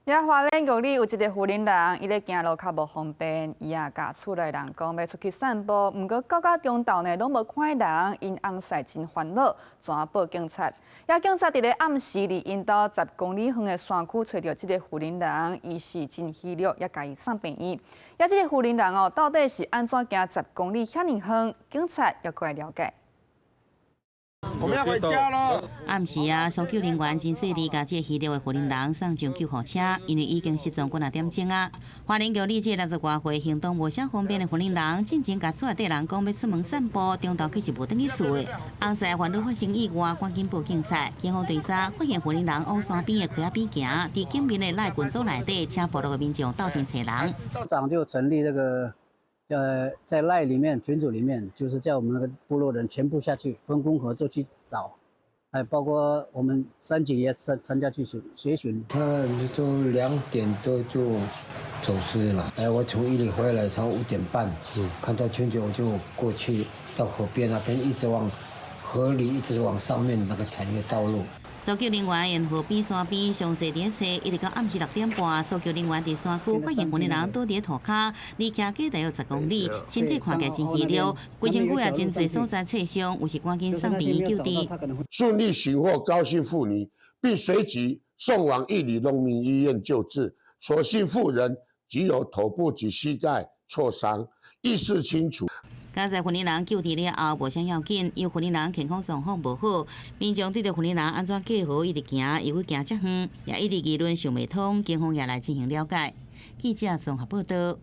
遐花蓮玉里有一个婦人人，伊咧行路較無方便，伊也共厝內人講欲出去散步，毋過到到中晝呢，攏無看人，𪜶翁婿真煩惱，轉報警察。遐警察佇咧暗時佇𪜶兜10公里遠的山區揣著這個婦人人，伊是真虛弱，也共伊送病院。遐這個婦人人哦，到底是按怎行十公里遐爾遠？警察猶閣來了解。我們要回家咯。暗時啊，搜救人員真細膩，共這個虛弱的婦人人送上救護車，因為已經失蹤幾若點鐘啊。花蓮玉里這個60外歲行動無啥方便的婦人人，進前共厝內底人講欲出門散步，中晝卻是無轉去厝的。翁婿煩惱發生意外，趕緊報警察。警方追查發現婦人人往山邊的溪仔邊行，佇警民的 LINE 群組內底，請部落的民眾鬥陣揣人。長就成立這個。在 LINE 裡面群組裡面，就是叫我們那個部落人全部下去分工合作去找，還包括我們山警也參加去巡協巡。他就2點多就走失了。哎，我從玉里回來，才5點半，看到群組我就過去到河邊那邊，一直往河裡，一直往上面那個產業道路。搜救人員沿河邊山邊詳細佇咧揣，一直到暗時6點半，搜救人員佇山區發現婦人人倒佇咧塗跤，離徛家大約10公里，身體看起來真虛弱，規身軀也真濟所在挫傷，有時趕緊送病院救治。順利尋獲高姓婦女，並隨即送往玉里農民醫院救治。所幸婦人只有頭部及膝蓋挫傷，意識清楚。佳哉婦人人救治了後，無啥要緊，因為婦人人健康狀況無好，民眾對著婦人人按怎過河一直行，又去行遮遠，也一直議論想袂通，警方也來進行了解。記者綜合報道。